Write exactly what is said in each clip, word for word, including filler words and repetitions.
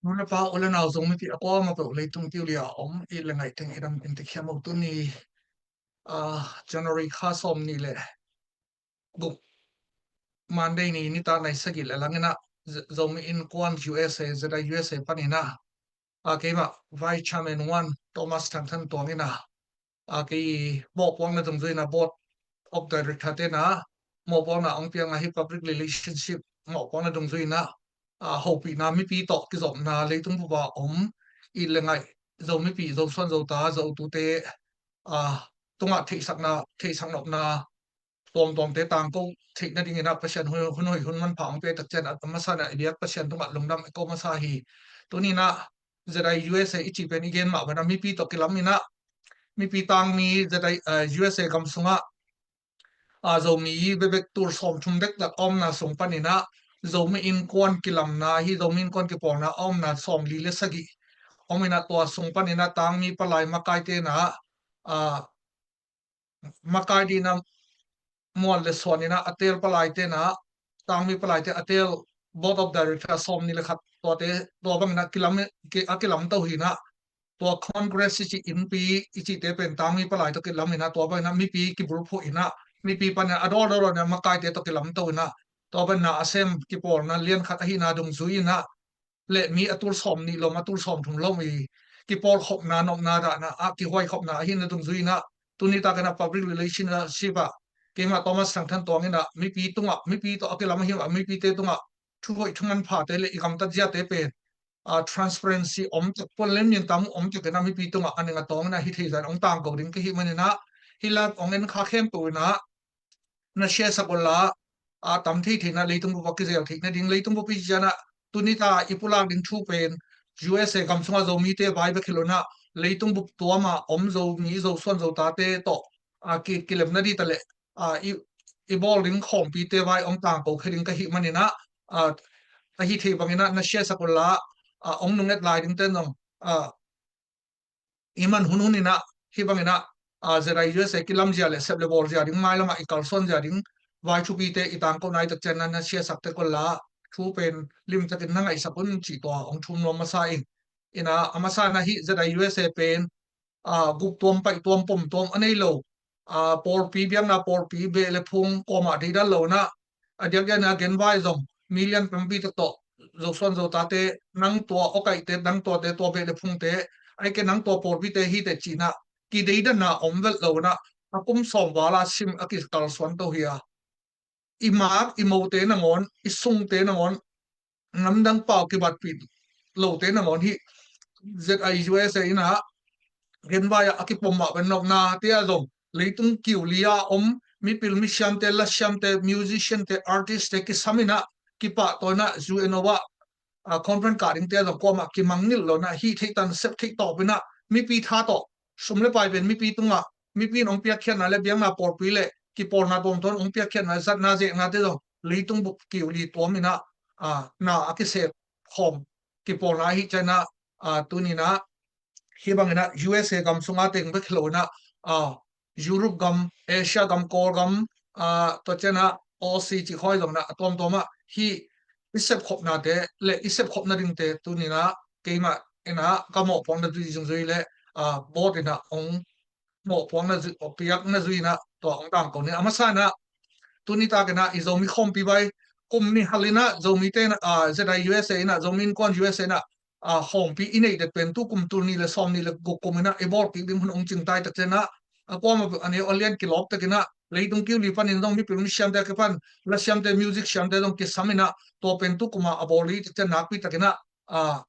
Nu le pa, u le nau, Zomi pi a kuamah peuh, leitung kiu li a om i le ngaih teng i dam in ti khiam uh. Tuni, ah, January kha sawm nih le guk, Monday ni, nitak nai sagih le lang in ah, Z-, Zomi Innkuan U S A, Z I U S A panin ah, ah, keimah Vice Chairman one Thomas Thang Than Tuang in ah, ah, kei mawhpuakna dungzui in ah, Board of Director te'n ah mawhpuakna hong piak a, hih public relationship mawhpuakna dungzui in ah, ah, hopihna, mipi tawh kizopna, leitung bup a om i le ngaih Zomi pi, Zosuan Zota, Zotute, ah, tungah theihsakna, theihsak nopna tuamtuamte tangko theihna dingin ah Pasian hun, hun hoih hun manpha hong pia tak ciang, a masa in ah i biak Pasian tungah lungdam i ko masa hi. Tuni in ah Z I U S A i cih pen i gen mah bangin ah mipi tawh kilam in ah, mipi tangmi Z I, ah, U S A gam sungah, ah, Zomi bekbek tul sawmthum dektak a omna sung panin ah, Zomi Innkuan kilamna, hih Zomi Innkuan kipawlna a omna sawmli le sagih om in ah, tua sung panin ah tangmi palai makaite in ah, ah, makai dingin ah muan le suan in ah a teel palaite in ah, tangmi palaite a teel Board of Director sawmnih le khat, tuate, tua bangin ah kilam, ki, a kilamto hi in ah, tua Congress i cih innpi i cihte pen tangmi palai tawh kilam in ah, tua bangin ah mipi kibulphuh in ah, mipi panin ah a dawldawlin ah makaite tawh kilamto in ah, tua bangin ah a sem kipawlna lian khat ahihna dungzui in ah, le mi a tul sawmnih lom, a tul sawmthum lom i kipawlkhopna, nopna dahna, a kihuaikhopna ahihna dungzui in ah, tuni takin ah public relationship ah keimah Thomas Thang Than Tuang in ah mipi tungah, mipi tawh a kilam ahih mah mipite tungah thu hoih thu manphate le i gamtat ziate pen, ah, transparency om tak, puan lem niang tam om tak in ah mipi tungah a ning a tawng in ah hi thei zah in hong tangko ding ka hih manin ah, hih live hong en kha khempeuh in ah na share sak un la, a tam thei thei in ah leitung bup a kizel theihna ding, leitung bup i cih ciang ah tuni ta i pulak ding thu pen U S A gam sungah Zomite vai bek hi lo in ah, leitung bup tuam a om Zomi, Zosuan Zotate tawh, a, ki, kilemna ding ta leh, a, i, i bawl ding khawmpite vai hong tangko khe ding ka hih manin ah, a, a hi thei bangin ah na share sak un la, a, hong nunget lai dingte zong, a, i man hunhun in ah, hih bangin ah, a, Z I U S A kilamzia le sep le bawlzia ding, mailamah i kalsuanzia ding vai thupite i tangko nai tak ciang ah na share sak tek un la, thu pen limtakin na ngaihsak un cih tua hong thum nuam masa ing. In ah, a masa in ah hih Z I U S A pen, a, guk tuam, paih tuam, pom tuam a nei lo, a, pawlpi, biakna pawlpi, beh le phung kuamah deidan lo in ah, a diakdiak in ah genvai zong mi lian pempi tak tawh, Zosuan Zotate, nang tua awkaihte, nang tuate, tua beh le phungte, ahih kei leh nang tua pawlpite hi teh ci in ah, kideidanna om vet lo in ah, a kum sawm val a sim a kikalsuanto hi a, i mak i mote nangawn, i sungte nangawn, namdang pau kibatpih lote nangawn hih Z I U S A in ah genvai ah a kipom mah pen nopnate ah zong leitung kiu li a om mipil misiamte, lasiamte, musiciante, artistte kisam in ah, kipahtawi in ah, U N O ah, a, conference kah dingte ah zong kuamah kimangngilh lo in ah, hih theih tan sep theih tawp in ah, mipi tha tawh, sum le pai pen mipi tungah, mipi in hong piakkhiatna le biakna pawlpi le kipawlna tuamtuam hong piakkhiatna, zatna, zeknate zong leitung bup kiu li tuam in ah, a, na a kisep khawm kipawlna ahih ciang ah, a, tuni in ah, hih bangin ah U S A gam sungah teng bek hi lo in ah, a, Europe gam, Asia gam, Kawlgam, a, tua ciang ah Aussie cih khawng zong in ah, a tuamtuam ah hih i sepkhopnate le i sepkhopna dingte tuni in ah keimah in ah ka mawhpuakna zui zungzui le, a, board in ah hong mawhpuakna zui, piakna zui in ah tua hong tangko ni. A masa in ah tuni takin ah i Zomi khawmpi vai kum nih hal in ah Zomite in ah, a, Z I U S A in ah, Zomi Innkuan U S A in ah, a, khawmpi i neih det pen tu kum tul nih le sawmnih le guk kum in ah i bawl kik ding hun hong cing ta i tak ciang ah, a kuamah a neu a lian kilawp tak in ah, leitung kiu li panin zong mipil misiamte a kipan, lasiamte, music siamte zong kisam in ah, tua pen tu kum a a bawl i tak ciang nakpi tak in ah, a,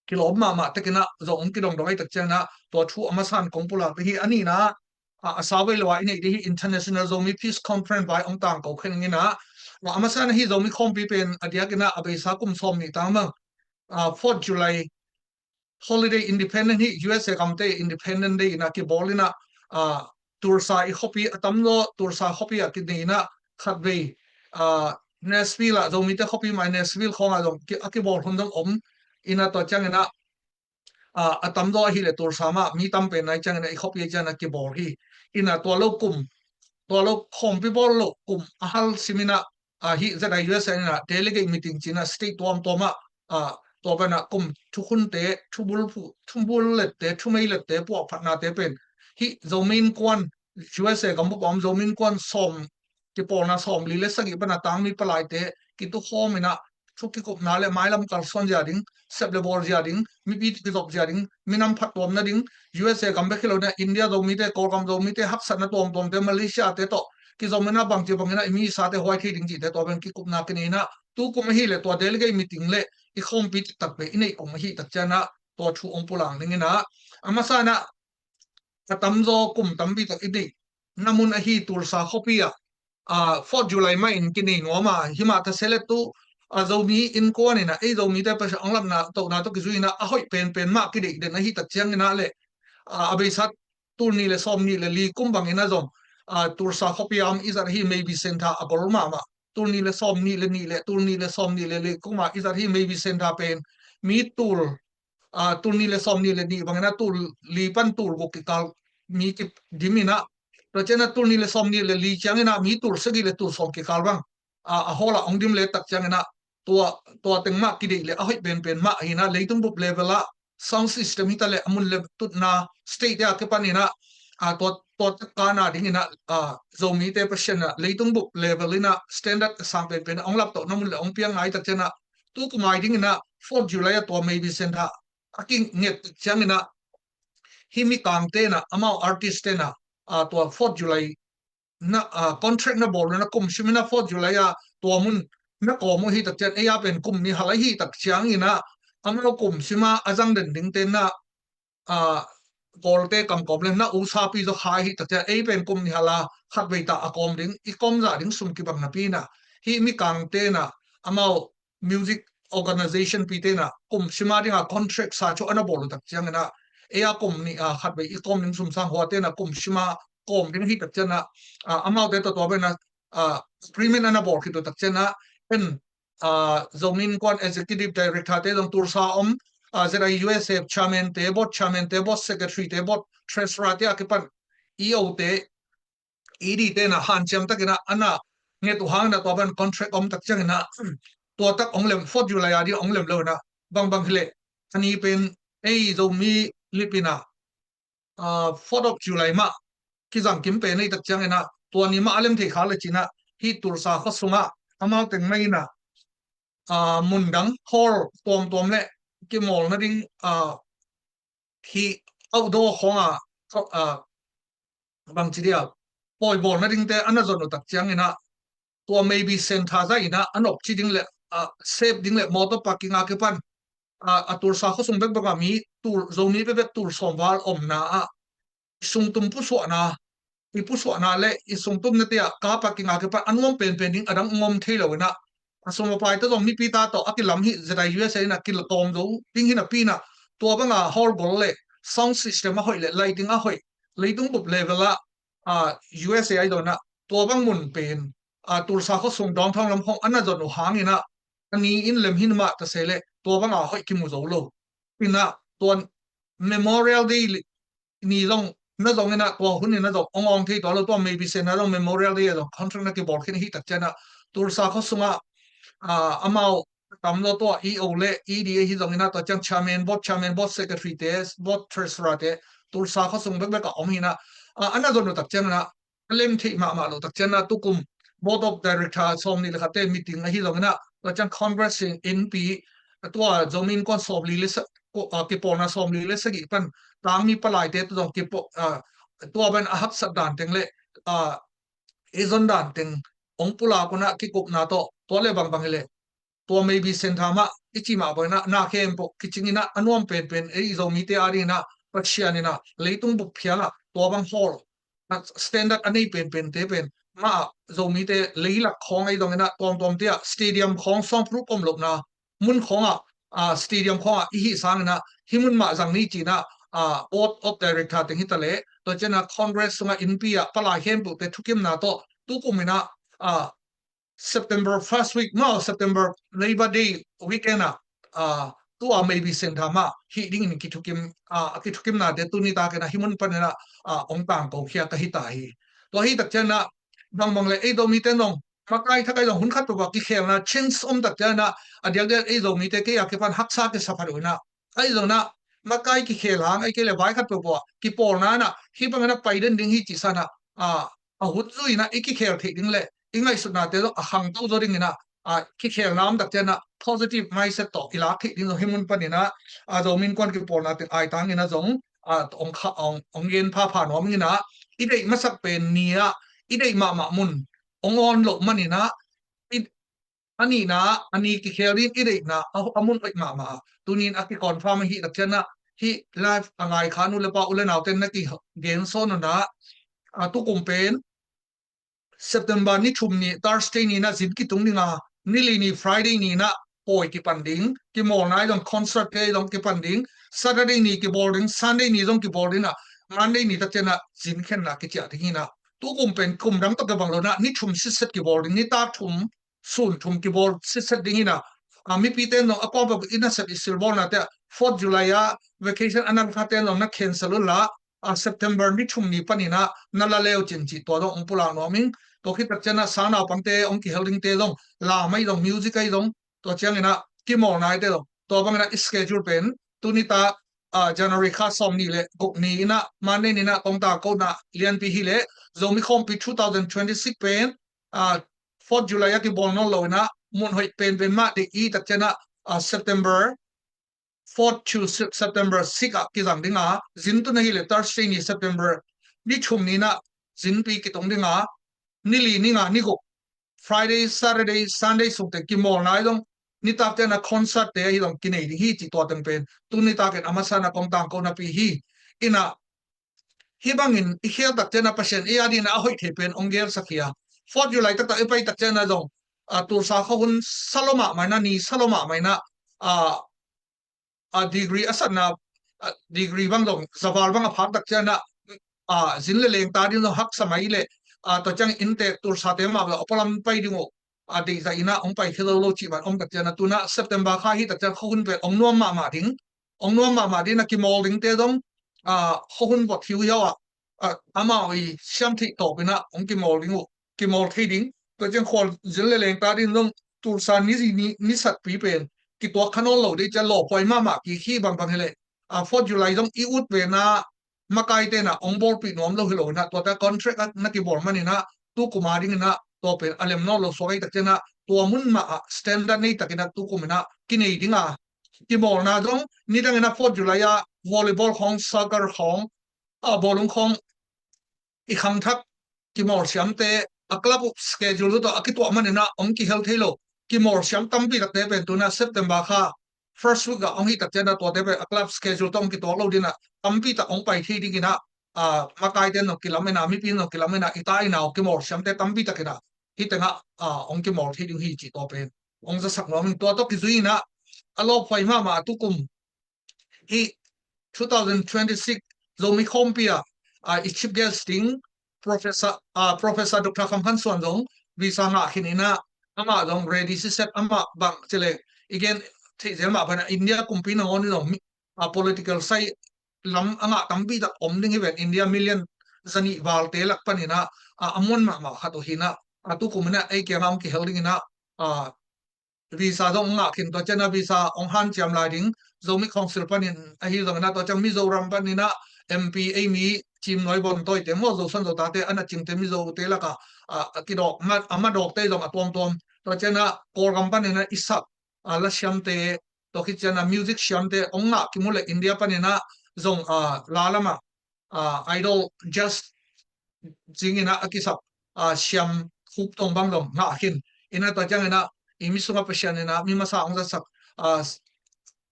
kilawm mahmah tak in ah zong hong kidongdong ahih tak ciang ah, tua thu a masa in kong pulak hi. A nihna, a, a sau vei lo a i neih ding hi International Zomi Peace Conference vai hong tangko khe ning in ah, a, a masa in ah hih Zomi khawmpi pen a diak in ah a beisa kum sawmnih tang bang, a, Fourth July holiday, Independent, hih U S A gamte Independent Day in ah kibawl in ah, a, Tulsa i khuapi, a tamzaw Tulsa khuapi ah kinei in ah, khatvei, a, Nashville ah, Zomite khuapi mai Nashville khawng ah zong ki, a kibawl hun zong om in ah, tua ciang in ah, a, a tamzaw ahih leh Tulsa mah mi tam pen ahih ciang in ah i khuapi ah ciang ah kibawl hi. In ah tua lo kum, tua lo khawmpi bawl lo kum a hal sim in ah, a, hih Z I U S A in ah delegate meeting ci in ah state tuamtuam ah, a, tua banah kum thukhunte, thubul phu-, thubul lette, thumei lette, puahphatnate pen hih Zomi Innkuan, U S A gambup a om Zomi Innkuan sawm, kipawlna sawmli le sagih pana tangmi palaite kitukhawm inah thu kikupna le mailam kalsuan zia ding, sep le bawl zia ding, mipi kizop zia ding, minam phattuamna ding, U S A gam bek hi lo inah India Zomite, Kawlgam Zomite, haksatna tuamtuamte, Malaysia te tawh kizom inah bangci bangin ah i mi i sate huai thei ding cihte tua bang kikupna kinei inah tukum ahih leh tua delegate meeting le i khawmpi taktak pen i neih kum ahih tak cianah tua thu hong pulak ning inah a masa inah a tamzaw kum tampi tak i neihna mun ahi Tulsa khuapi ah, ah, Fourth July mah in kinei nuam a, hi mah ta se le tu, ah, Zomi Innkuan inah ei Zomite Pasian hong lapna tohna tawh kizui inah a hoih penpen mah kideih den ahih tak ciang inah le, ah, a beisa tul nih le sawm nih le li kum bangin ah zong, ah, Tulsa khuapi ah om i zat ahi Mabee Center a gol mahmah. Tul nih le sawm nih le nih le tul nih le sawm nih le li kum ah i zat ahi Mabee Center pen mi tul, ah, tul nih le sawm nih le nih bangin ah tul li pan tul guk kikal mi kidim inah, tua cianah tul nih le sawm nih le li ciang inah mi tul sagih le tul sawm kikal bang, ah, a hall ah hong dim le tak ciang inah tua, tua teng mah kideih le a hoih penpen mah ahi inah leitung bup level ah sound system hi ta le a mun le tutna state ah kipan inah, ah, tua, tua tak kana ding inah, ah, Zomite Pasian ah leitung bup level inah standard a sang penpen ah hong laptohna mun le hong piang ngai tak cianah tukum ai ding inah Fourth July ah tua Mabee Center a kinget tak ciang inah hih mikang tenah amau artist tenah, ah, tua Fourth July na, ah, contract na bawl na kum sim inah Fourth July ah tua mun na kawm uh hi tak ciang ei a pen kum nih hal ahi tak ciang inah amau kum sim ah a zang den ding tenah, ah, Kawlte kam kawm le na usapi zaw kha ahi tak ciang ei pen kum nih hal a khatvei tah a kawm ding i kawm zah ding sum kibang napi inah hih mikang tenah amau music organization pi tenah kum sim a dinga contract sa chu ana bawl uh tak ciang inah ei a kum nih a khatvei i kawm ding sum sang hua tenah kum sim a kawm ding hi tak cianah, ah, amaute tawh tua banah, ah, agreement ana bawl khit uh tak cianah en, ah, Zomi Innkuan executive director te zong Tulsa om, ah, Z I U S F chairman te, board chairman te, board secretary te, board treasurer te a kipan E O te, E D tenah hanciam tak inah ana nget uh hang inah tua ban contract om tak ciang inah tua tak hong lem, Fourth July a ding hong lem lo inah bangbang hi leh a ni pen ei Zomi lip inah, ah, Fourth of July mah kizang kim pen ei tak ciang inah tua ni mah a lem thei kha le ci inah hih Tulsa khua sungah amau teng mah inah, ah, mun dang hall tuamtuam le kimawl nading, ah, hih outdoor khawng ah, ah, bangci dia pawi bawl nadingte ana zon uh tak ciang inah tua Mabee Center zah inah a nopci ding le, ah, sep ding le motor parking a kipan, ah, a Tulsa khua sung bekbek ah mi tul, Zomi bekbek tul sawm val omna ah i sungtum pusuahna, i pusuahna le i sungtumna te ah car parking a kipan a nuam penpen ding a dang ngom thei lo inah a sum a pai ta zong mipi ta tawh a kilam hi Z I U S A inah kilakawm zo ding hi napi inah tua banga hall gol le sound system a hoih le lighting a hoih leitung bup level ah, ah, U S A ahi zong inah tua bang mun pen, ah, Tulsa khua sung downtown lam khawng ana zon uh hang inah a ni in lem hi mah ta se le tua banga hoih kimu zo lo. Inah tua Memorial Day ni zong na zong inah tua hun inah zong ong ong thei tua lo, tua Mabee Center zong Memorial Day a zong contract na kibawl khin hi tak cianah Tulsa khua sungah, ah, amau tam lo tua E O le E D A hi zong inah tua ciang chairman, board chairman, board secretary te, board treasurer te Tulsa khua sung bekbek ah om hi inah, ah, ana zon uh tak ciang inah a lem theih mahmah lo tak cianah tukum board of director sawm nih le khatte meeting ahi zong inah tua ciang Congress in innpi tua Zomi Innkuan sawmli le sa-, ko-, ah, kipawlna sawmli le sagih pan tangmi palaite tu zong kipaw, ah, tua ban a haksat dan teng le, ah, i zon dan teng ong pulak uh inah kikupna tawh tua le bangbang hi le tua Mabee Center mah i cih mah bang inah na khempeuh kicing inah a nuam penpen ei Zomite a ding inah Pasian inah leitung bup phial ah tua bang hall, ah, standard a nei penpente pen mah ah Zomite leilak khawng ahi zong inah tuamtuamte ah stadium khawng sawngpru pom lohna mun khawngah, ah, stadium khawngah i hih sang inah hih mun mah zang ni ci inah, ah, board of director teng hi ta le tua cianah Congress sungah innpi ah palai khempeuhte thukimna tawh tukum inah, ah, September first week maw, September Labor Day weekend ah, ah, tua Mabee Center mah hih dingin kithukim, ah, a kithukimnate tuni takin ah hih mun panin ah, ah, ong tangko khia ka hi ta hi. Tua hi tak cianah bangbang le ei Zomite nong makai thakai zong hun khat peuhpeuh kikhelna chance om tak ciangin ah, a diakdiak ei Zomite kei a kipan haksa kisa phat uh in ah, ahi zongin ah makai kikhel hang ei kei le vai khat peuhpeuh kipawlna in ah hih bangin ah pai den ding hi cih sa in ah, a hun zui in ah i kikhel theih ding le i ngaihsutnate zong a khangto zaw dingin ah, a kikhelna om tak ciangin ah positive mindset tawh i lak theih ding zong hih mun panin ah, a Zomi Innkuan kipawlna teng aitangin ah zong a, ong kha, ong, ong gen phapha nuam ing in ah, i deih masak pen ni ah i deih mahmah mun ong awn loh manin ah, i, a nihna a ni kikhel ding i deihna a, a mun hoih mahmah a. Tunin a kiconfirm ahih tak ciangin ah, hih live a ngaikha nu le pa u le naute na kigen sawn un ah, a, tukum pen September ni thum ni Thursday ni in ah zin kitung ding a, ni li ni Friday ni in ah pawi kipan ding, kimawlna ahi zong concert te ahi zong kipan ding, Saturday ni kibawl ding, Sunday ni zong kibawl ding a, Monday ni tak ciangin ah zin khenna kiciah ding hi in ah, tukum pen kum dang tawh kibang lo in ah ni thum sitset kibawl ding, nitak thum sun thum kibawl sitset ding hi in ah, a, mipite in zong a kawm peuh i nasep i silbawlnate ah Fourth July ah vacation a na la khate in zong na cancel un la, a, September ni thum ni panin ah na la leu cin cih tua zong ong pulak nuam ing. Tua khit tak ciangin ah sangnaupangte ong kihel dingte zong, lam ahi zong, music ahi zong, tua ciangin ah kimawlna ahite zong, tua bangin ah i schedule pen tuni tak, a, January kha sawm ni le guk ni in ah Monday ni in ah kong tangkona lianpi hi leh, Zomi Khawmpi two thousand twenty-six pen, a, Fourth July a kibawl nawn lo in ah mun hoih penpen mah deih i tak ciangin ah, a, September fourth to Sep-, September six ah kizang ding a, zin tun ahih leh Thursday ni September ni thum ni in ah zinpi kitung ding a, ni li, ni nga, ni guk, Friday, Saturday, Sunday sungte kimawlna ahi zong, nitak ciangin ah concert te ahi zong kinei ding hi cih tua teng pen tuni takin a masa in ah kong tangko napi hi. In ah hih bangin i khel tak ciangin ah Pasian ei a dingin ah a hoih thei pen ong gelsak hi a. Fourth July taktak i pai tak ciangin ah zong, a, tulsa khuahun sa lo mahmah in ah, ni sa lo mahmah in ah, a, a, degree a satna, a, degree bang zong zaval bang a phak tak ciangin ah, a, zin le leng ta ding zong haksa mai leh, a, tua ciang innte tulsate mah bel a pualam pai ding uh, a, deihzah in ah ong pai khia zo lo cih bang om tak ciangin ah, tu in ah September kha hi tak ciangin khuahun pen ong nuam mahmah ding, ong nuam mahmah ding in ah kimawl dingte zong, a, khuahun vot hiuhiau ah, a, amau i siam theih tawp in ah ong kimawl ding uh, kimawl thei ding. Tua ciang khual zin le leng ta ding zong tulsa ni zi ni, ni satpi pen kituak kha nawn lo ding ciang lawphuai mahmah kik hi bangbang hi leh, a, Fourth July zong i ut ve na, makaite in ah ong bawlpih nuam lo hi lo in ah, tuate contract ah na kibawl manin ah tukum a dingin ah tua pen a lem nawn lo suak ahih tak ciangin ah tua mun mah ah standard nei takin ah tukum in ah kinei ding a, kimawlna zong nidang in ah Fourth July ah volleyball khawng, soccer khawng, a, bawlung khawng i khangthak kimawl siamte, a club schedule tawh a kituak manin ah ong kihel thei lo kimawl siam tampi takte pen tu in ah September kha first week ah ong hih tak ciangin ah tuate pen a club schedule tawh ong kituak lo ding in ah tampi tak ong pai thei dingin ah, a, makaite in zong kilam in ah, mipi in zong kilam in ah, i ta i nau kimawl siamte tampi takin ah hih teng ah, a, ong kimawl thei ding hi cih tua pen ong zasak nuam ing. Tua tawh kizui in ah a lawphuai mahmah a tukum hih two thousand twenty-six Zomi Khawmpi ah, a, i chief guest ding Professor, a, Professor Doctor Kham Khan Suan zong visa ngah khin in ah, amah zong ready sitset, amah bang ci leh i gen theih zel mah bangin ah India kumpi nangawn in zong mi, a, political side lam a ngah tampi tak om ding hi ven, India million zanih valte lak panin ah, a, a muan mahmah khat uh hi in ah, a, tukum in ah ei kiangah ong kihel dingin ah, a, visa zong ong ngah khin, tua ciangin ah visa ong hanciam lai ding, Zomi Council panin ahi zongin ah, tua ciang Mizoram panin ah M P ei mi Cim Nuai Bon Tawi te maw, Zo Suan Zo tate a na cingte Mizo te lakah, a, a kidawk, ma, a madawkte zong a tuamtuam, tua ciangin ah Kawlgam panin ah i sak, a, la siamte, tua khit ciangin ah music siamte ong ngah kimu leh India panin ah zong, a, la lamah, a, idol just zingin ah a kisap, a, siam khup tawng bang zong ngah khin. In ah tua ciangin ah i mi sungah Pasian in ah mi masa ong zatsak, a,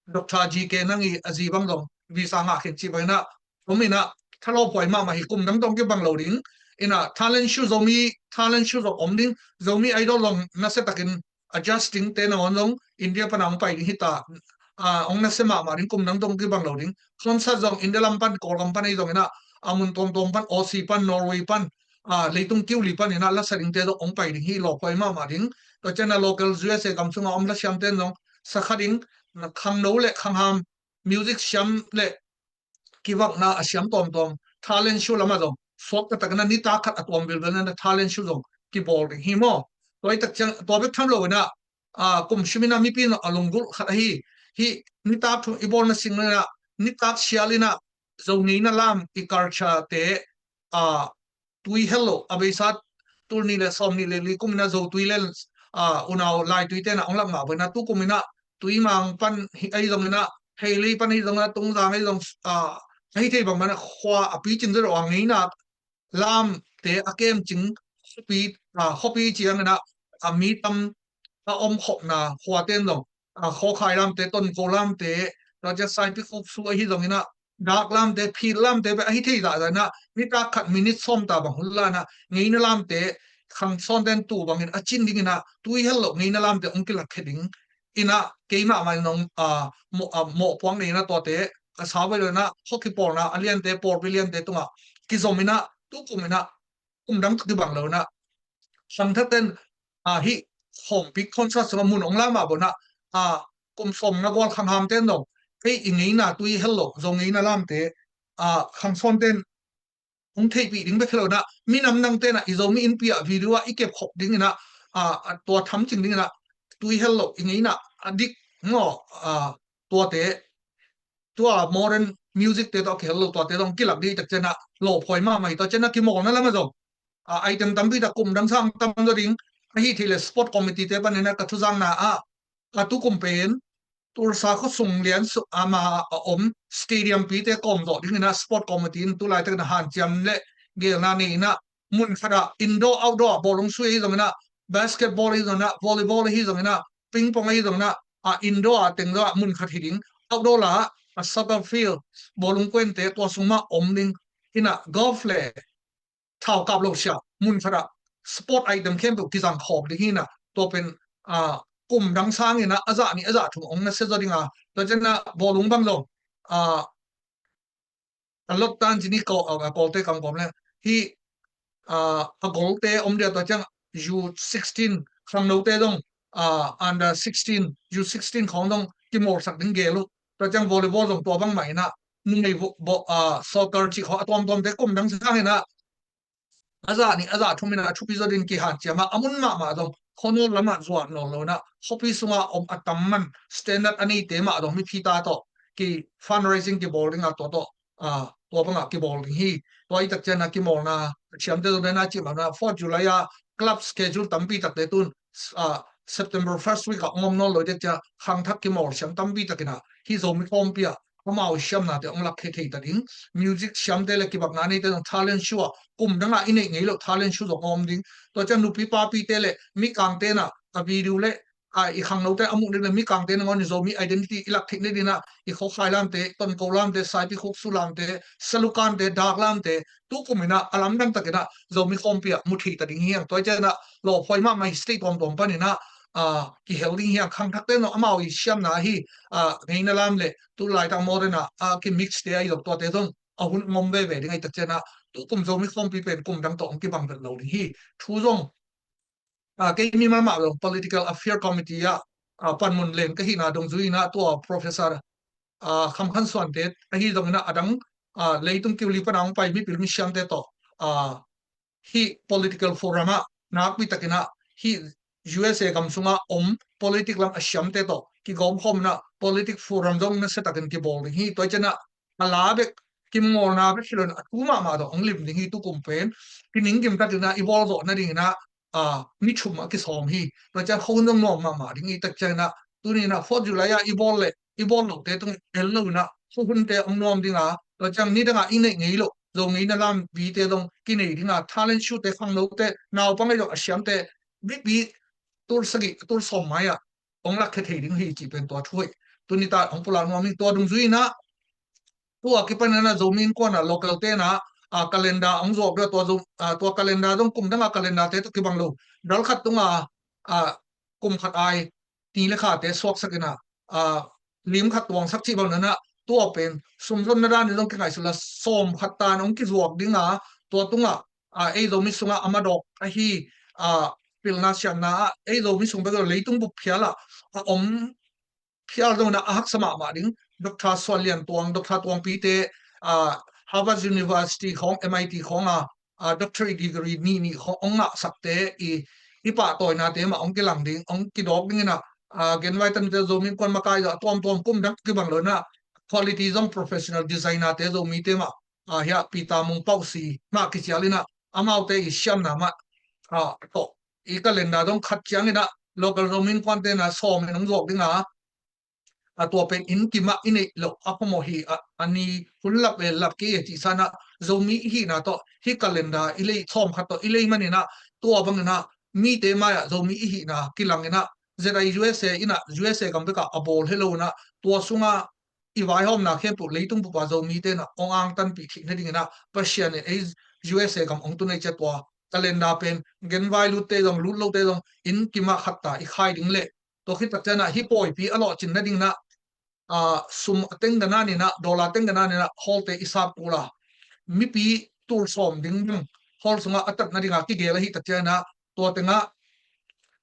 Doctor G K Nang i a zi bang zong visa ngah khin cih bangin ah om in ah, thalawphuai mahmah hi. Kum dang tawh kibang lo ding. In ah talent show, Zomi talent show zong om ding. Zomi Idol zong nasia takin adjust dingte nangawn zong India pan a ong pai ding hi ta. A, ong nasia mahmah ding, kum dang tawh kibang lo ding. Concert zong India lam pan, Kawlgam pan ahi zongin ah, a, mun tuamtuam pan, Aussie pan, Norway pan, a, leitung kiuli panin ah lasa dingte zong ong pai ding hi, lawphuai mahmah ding. Tua ciangin ah local U S A gam sungah om lasiamte in zong sakha ding, na khangno le khangham, music siam le kivakna a siam tuamtuam, talent show lamah zong suak taktakin ah nitak khat a tuam vilvel in ah talent show zong kibawl ding hi maw. Tua i tak ciang tua bek tham lo inah, a, kum siminah mipi in a lunggulh khat ahi hi. Nitak thu i bawlna sing inah, nitak sial inah, zo ngeina lam i culture te, a, tui hel lo, a beisa tul nih le sawm nih le li kum inah zo tui le, a, unau lai tui tenah ong lak mah bawina tu kum inah tui mang pan hi, ahi zong inah, hei lei pan ahi zong inah, tungzang ahi zong, a, ahi thei bang mana khua a picin zo lo a ngeina lamte a kemcing khuapi, a, khuapi ciang inah, a, mi tam a om khopna khua ten zong, a, khawkhai lamte, tonko lamte, tua ciang saipi khuksu ahi zong inah, dak lamte, phit lamte, ahi thei zahzah inah, nitak khat minit sawm ta bang hun la inah, ngeina lamte, khangsawn ten tu bangin a cin ding inah, tui hel lo ngeina lamte ong kilak khe ding inah, keimah mah in ong, a, mawh, a, mawhpuak nei inah tuate, a sa bai lo inah, khua kipawlna, a liante, pawlpi liante tungah, kizom inah, tu kum inah, kum dang tawh kibang lo inah, sangthaten, a, hih khawmpi concert sungah mun ong la mah bawina, a, kum sawm nga gual khanghamten dong, kei i ngeina tui hel lo, zo ngeina lamte, a, khangsawnten hong theihpih ding bek hi lo inah, minam nang tenah i Zomi Innpi ah video ah i kep khop ding inah, a, a, tua thamcing ding inah, tui hel lo, i ngeina a dik maw, a, tuate, tua modern music te tawh a kihel lo tuate zong kilak ding i tak cianah lawphuai mahmah hi. Tua cianah kimawlna lamah zong, a, item tampi tak kum dang sang tam zaw ding ahi thei le sport committee te paninah ka thuzakna ah, a, tu kum pen Tulsa khuasung lian su ama a om stadium pite kawm zawh ding inah sport committee in tu laitak inah hanciam le gelna nei inah mun khatah indoor outdoor ah bawlung sui ahi zong inah, basketball ahi zong inah, volleyball ahi zong inah, ping pong ahi zong inah, a, indoor ah teng zawh ah mun khat hi ding, outdoor la ah a soccer field, bawlung kuente tua sung mah om ding inah, golf le thaukap lo sia mun khatah sport item khempeuh kizang khawm ding hi inah, tua pen, a, kum dang sang inah a zah nih a zah thum ong nasia zaw ding a, tua cianah bawlung bang zong, a, a lot tan ci ni ko, a, a Kawlte kam kawm le hi, a, a golte om dia, tua ciang U sixteen khangnote zong, a, under sixteen, U sixteen khawng zong kimawlsak ding gel uh. Tua ciang volleyball zong tua bang mah inah, numei vo-, vo-, a, soccer cih khawng a tuamtuamte kum dang sang inah a zah nih a zah thum inah a thupi zaw ding kihanciam a, a mun mahmah zong khuanawl lamah zuan nawn lo inah, khuapi sungah om a tam man standard a neite mah zong mipi ta tawh ki fundraising kibawl ding a, tua tawh, a, tua bangah kibawl ding hi. Tua i tak cianah kimawlna a thiamte zong dena cih mahmah, Fourth July a club schedule tampi takte tun, a, September first week ah ong om nawn lo i tak ciah khangthak kimawl siam tampi tak inah, hi Zomi khawmpi ah amau siamnate ong lak khe thei ta ding. Music siamte le kibakna neite zong talent show ah kum dangah i neih ngei loh talent show zong om ding. Tua ciang nupi papite le mikangte inah a video le, a, i khangnote a muh ding le mikangte nangawn i Zomi identity i lak theih nading inah i khawkhai lamte, tonko lamte, saipi khuksu lamte, salukante, dak lamte, tu kum inah a lamdang tak inah Zomi khawmpi ah mu thei ta ding hi hang. Tua cianah lawphuai mahmah hi, state tuamtuam pan inah, a, kihel ding hi hang. Khangthakte zong amau i siamna hi, a, ngeina lam le tu laitak modern ah, a, kimix te ahi zong tuate zong a hun ngom veve ding ahi tak cianah, tu kum Zomi khawmpi pen kum dang tawh hong kibang vet lo ding hi. Thu zong, a, kei mimal mah zong political affair committee ah, a, panmun len ka hihna dongzui inah tua Professor, a, Kham Khan Suante ahi zong inah a dang, a, leitung kiu li pana hong pai mipil misiamte tawh, a, hih political forum ah nakpi tak inah hih U S A gam sungah om politic lam a siamte tawh kigawm khawm inah politic forum zong nasia takin kibawl ding hi. Tua cianah a la bek, kimawlna bek hi lo inah a thu mahmah tawh hong lim ding hi. Tu kum pen kiningkim tak inah i bawl zawh nading inah, a, ni thum ah kisawm hi. Tua ciang khuahun zong nuam mahmah ding i tak ciang inah, tuni inah Fourth July ah i bawl le i bawl lote tung el lo inah khuahunte hong nuam ding a, tua ciang nidang ah i neih ngei loh Zo ngeina lam pite zong kinei ding a, talent show te, khangnote, naupang ahi zong a siamte bipi tul sagih, tul sawm mai ah hong lak khe thei ding hi cih pen tua thu hi. Tuni ta hong pulak nuam ing. Tua dungzui inah tua kipan inah Zomi Innkuan ah local te inah, a, calendar hong zuak dua, tua Zo-, a, tua calendar zong kum dang a calendar te tawh kibang lo. Dal khat tung a, a, kum khat ai ni le khate suaksak inah, a, lim khat tuangsak cih bang inah, tua pen sumzonna dan in zong kingaihsun la, sawm khat tan hong kizuak ding a, tua tungah, a, ei Zomi sungah a madawk ahi, a, pilna siamna ah ei Zomi sung bek lo, leitung bup phial ah a om phial zong inah a haksa mahmah ding, Doctor Suan Lian Tuang, Doctor Tuangpite, a, Harvard University khawng, M I T khawng a, a, doctorate degree nih nih khawng hong ngahsakte i i pahtawinate mah hong kilang ding, hong kidawk ding inah, a, genvai tanute Zomi Innkuan makai zong a tuamtuam kum dang kibang lo inah quality zong professional designer te Zomite mah, a, hiah Peter Mung Pausi mah kicial inah amaute i siamna mah, a, tawh i calendar zong khat ciang inah local Zomi Innkuante na sawm in hong zuak ding a, a tua pen inn kimah i neih loh a phamawh hi a, a ni hun lap ve lap kei e cih sanah Zomi i hihna tawh hih calendar i lei sawm khat tawh i lei man inah tua bang inah mite mai-ah Zomi i hihna kilang inah Z I U S A inah U S A gam bekah a bawl hi lo inah tua sungah i vaihawmna khempeuh leitung bupa Zomite inah hong angtanpih theih nading inah Pasian in ei U S A gam hong tun ei cia tua calendar pen genvai lutte zong lut lote zong inn kimah khat ta i khai ding leh tua khit tak cianah hih pawipi a lawhcin nading inah, a, sum a tengganan inah, dollar tengganan inah hawlte i sap kul a, mipi tul sawm ding bang hall sungah a tat nadingah kigel ahi tak cianah tua tengah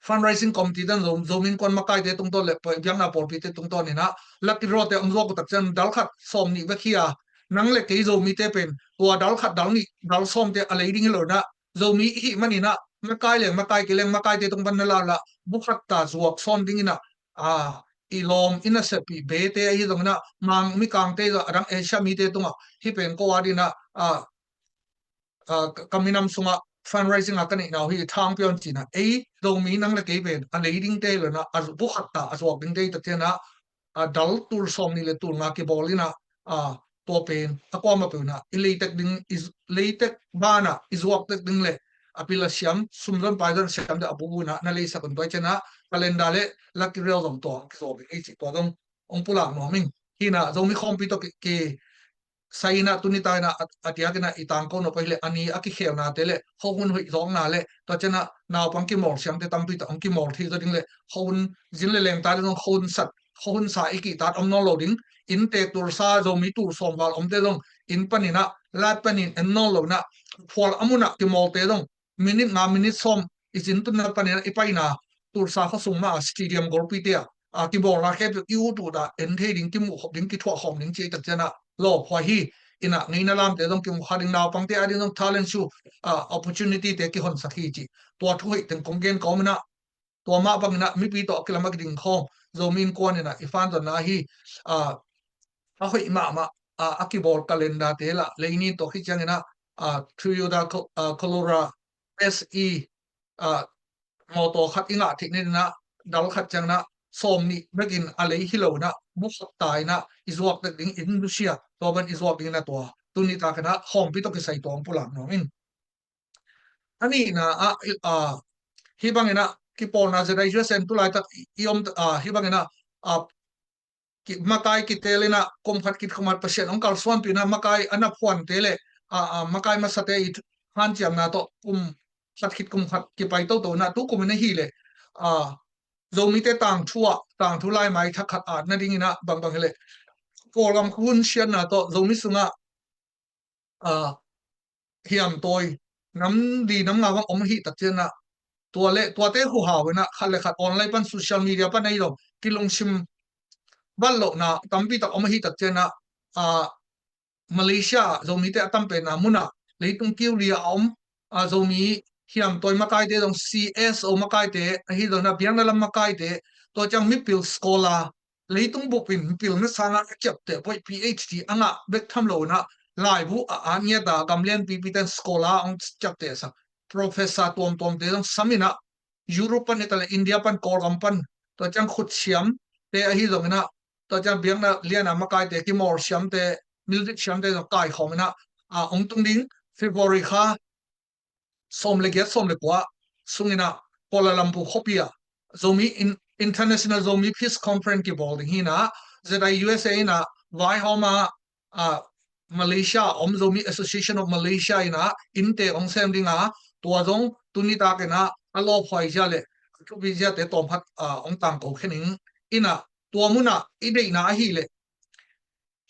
fundraising committee tan Zo, Zomi Innkuan makaite tungtawn le biakna pawlpite tungtawn inah lucky draw te hong zuak uh tak cian dal khat sawm nih bek hi a, nang le kei Zomite pen tua dal khat dal nih dal sawmte a lei ding hi lo inah Zomi i hih man inah makai leng makai kei leng makaite tung pan na lau lah bu khat ta zuak sawn ding inah, a, i lawm i nasepih bete ahi zong inah Mang mikangte zong a dang Asia mite tungah hih pen ko a dinah, a, a, ka, ka minam sungah fundraising a ka neihna uh hi thang piawn cinah ei Zomi nang le kei pen a lei dingte hi lo inah a bu khat ta a zuak dingte hi tak cianah, a, dal tul sawm nih le tul nga kibawl inah, a, tua pen a kuamah peuh inah i leitek ding, i leitek banah i zuaktek ding le a pil a siam sumzon paizon siam deh a bubu inah na leisak un tua i cianah calendar le lucky draw zong tua hong kizaw ding ei cih tua zong hong pulak nuam ing. Hi inah Zomi khawmpi tawh ki, ki sai inah tuni ta inah a, a diak inah i tangko nop ahih leh a ni a kikhelnate le hohun hoih zawkna le tua cianah naupang kimawl siamte tampi tak hong kimawl thei zaw ding le hohun zin le lengtate zong hohun sat hohun sa i kihtat om nawn lo ding. Innte tulsa Zomi tul sawm val omte zong inn pan inah lat pan in en nawn lo inah phual a munah kimawlte zong minit nga minit sawm i zin tunna pan inah i paina tulsa khuasung mah a stadium golpite ah, a, kibawlna khempeuh i ut ut ah en thei ding, kimuh khop ding, kithuah khawm ding cih tak cianah lawphuai hi. Inah ngeina lamte zong kimuh kha ding, naupangte a ding zong talent show, a, opportunity te kihonsak hi cih tua thu hoih teng kong gen kawm inah tua mah bang inah mipi tawh a kilam a kiding khawm Zomi Innkuan inah i fanzonna hi, a, a hoih mahmah, a, a kibawl calendar te lah lei nin tua khit ciang inah, a, Toyota Co-, a, Corolla S E, a, mawtaw khat i ngah theih nading inah dal khat ciang inah sawm nih bekin a lei hi lo inah bu khat ta inah i zuak tek ding in nusia tua ban i zuak ding inah tua tuni tak inah khawmpi tawh kisai tua hong pulak nuam ing. A nihna ah, a, hih bang inah kipawlna Z I U S A in tulaitak i, i om, a, hih bang inah, a, ki, makai kiteel inah kum khat kit kum khat Pasian hong kalsuanpih inah makai a na phuante le, a, a, makai masate i hanciamna tawh kum khat khit kum khat kipai toto inah tu kum inah hi leh, a, Zomite tangthu ah tangthu laimai thak khat at nading inah bangbang hi leh Kawlgam hun siatna tawh Zomi sungah, a, hiamtawi nam li nam nga bang om ahi tak cianah tua le tuate huhau inah khat le khat online pan social media pan ahi lo kilungsim vat lohna tampi tak om ahi tak cianah, a, Malaysia Zomite a tam penna munah leitung kiu li a om, a, Zomi hiamtawi makaite zong C S O makaite ahi zong inah biakna lam makaite tua ciang mipil scholar leitung bupin pilna sangah a ciapteh boih P H D a ngah bek tham lo inah laibu a at ngiat a gamlian pipi ten scholar hong ciapteh sak professor tuamtuamte zong sam inah Europe pan hi ta le India pan Kawlgam pan tua ciang khut siamte ahi zong inah tua ciang biakna liana makaite kimawl siamte music siamte zong kaikhawm inah, a, hong tung ding February kha sawm le giat sawm le kua sung inah Kuala Lumpur khuapi ah Zomi in, International Zomi Peace Conference kibawl ding hi inah Z I U S A inah vaihawm a, a, Malaysia om Zomi Association of Malaysia inah innte hong sem ding a tua zong tuni tak inah a lawphuai zia le a thupi ziate tawm khat, a, hong tangko khen ing inah tua munah i deihna ahi leh